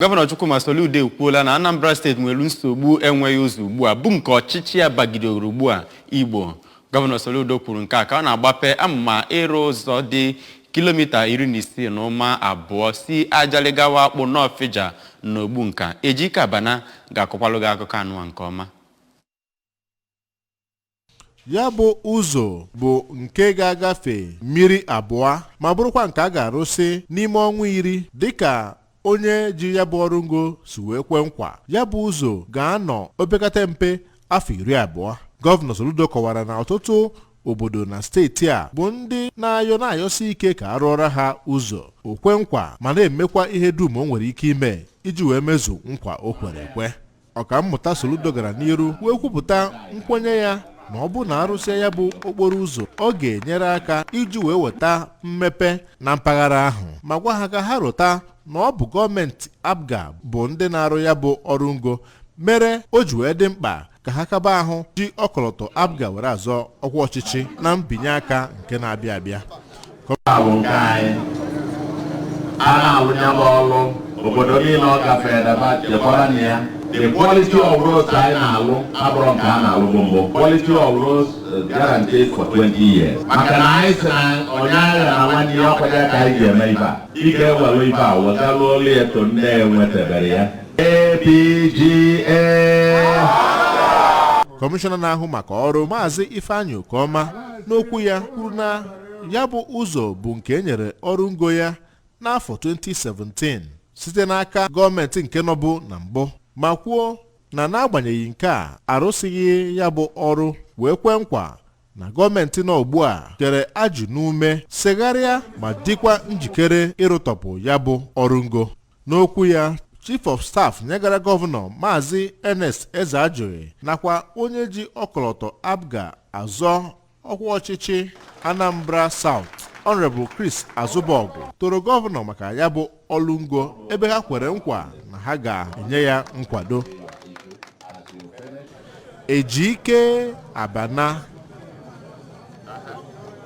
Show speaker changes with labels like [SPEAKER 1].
[SPEAKER 1] Gọvanọ Chukwuma Soludo ekwuola na Anambra Steeti nwere nsogbu enweghị ụzọ ugbu a, bụ nke ọchịchị ya bagidoro ugbu a igbo. Gọvanọ Soludo kwuru nke a ka ọ na-agbape amụma ịrụ ụzọ dị kilomita 16.2 si Ajalị gawa Akpụ n'Ọfịja na Ogbunka. Ejike Abana ga-akọkwalụ gị akụkọ anụwa nke ọma.
[SPEAKER 2] Ya bụ ụzọ bụ nke ga-agafe mmiri abụọ ma bụrụkwa nke a ga-arụsị n'ime ọnwa 10, dịka onye ji ya bụ ọrụ ngo si wee kwe nkwa. Ya bụ ụzọ ga-anọ opekata mpe afọ 20. Gọvanọ Soludo kọwara na ọtụtụ obodo na steeti a bụ ndị na-ayọ na-ayọsi ike ka arụọra ha ụzọ. O kwe nkwa ma na-emekwa ihe dum o nwere ike ime iji wee mezu nkwa o kwere ekwe. Ọkammụta Soludo gara n'iru wee kwupụta nkwenye ya na ọ bụ na arụsịa ya bụ okporo ụzọ, ọ ga-enyere aka iji wee weta mmepe na mpaghara ahụ, ma gwa ha ka ha rụta na ọ bụ gọọmenti APGA bụ ndị na-arụ ya bụ ọrụ ngo, mere o ji wee dị mkpa ka ha kaba ahụ ji ọkọlọtọ APGA were azọ ọkwa ọchịchị na mbinye aka nke na-abịa abịa.
[SPEAKER 3] Bụ nke anyị a na-alụ ya bụ ọlụ, obodo niile ọ gafere daba chekwara na ya. The quality of roads anyị na-alụ abụrụ nke a na-alụ bụ mbụ. Quality of roads guaranteed for 20 years, maka na anyị sị na onye agha na nwanne ya ọkwaja ka anyị ji eme ife a. Ị ga-ewere ife a wegalụ olu eto ndị enwetabere ya. APGA.
[SPEAKER 2] Kọmishọna na-ahụ maka ọrụ, Maazị Ifeanyị Okeọma, n'okwu ya kwuru na ya bụ ụzọ bụ nke e nyere ọrụ ngo ya n'afọ 2017 site n'aka gọọmenti nke nọbụ na mbụ, ma kwuo na n'agbanyeghị nke a arụsịghị ya bụ ọrụ, wee kwe nkwa na gọọmenti nọ ugbu a kere ajụ n'ume segharịa ma dịkwa njikere ịrụtọpụ ya bụ ọrụ ngo. N'okwu ya, Chief of Staff nyegara gọvanọ, Maazị Ernest Ezeajughi, nakwa onye ji ọkọlọtọ APGA azọ ọkwa ọchịchị Anambra South, Honorable Chris Azubọgụ, toro gọvanọ maka ya bụ ọlụ ngo, ebe ha kwere nkwa na ha ga-enye ya nkwado. Ejike Abana.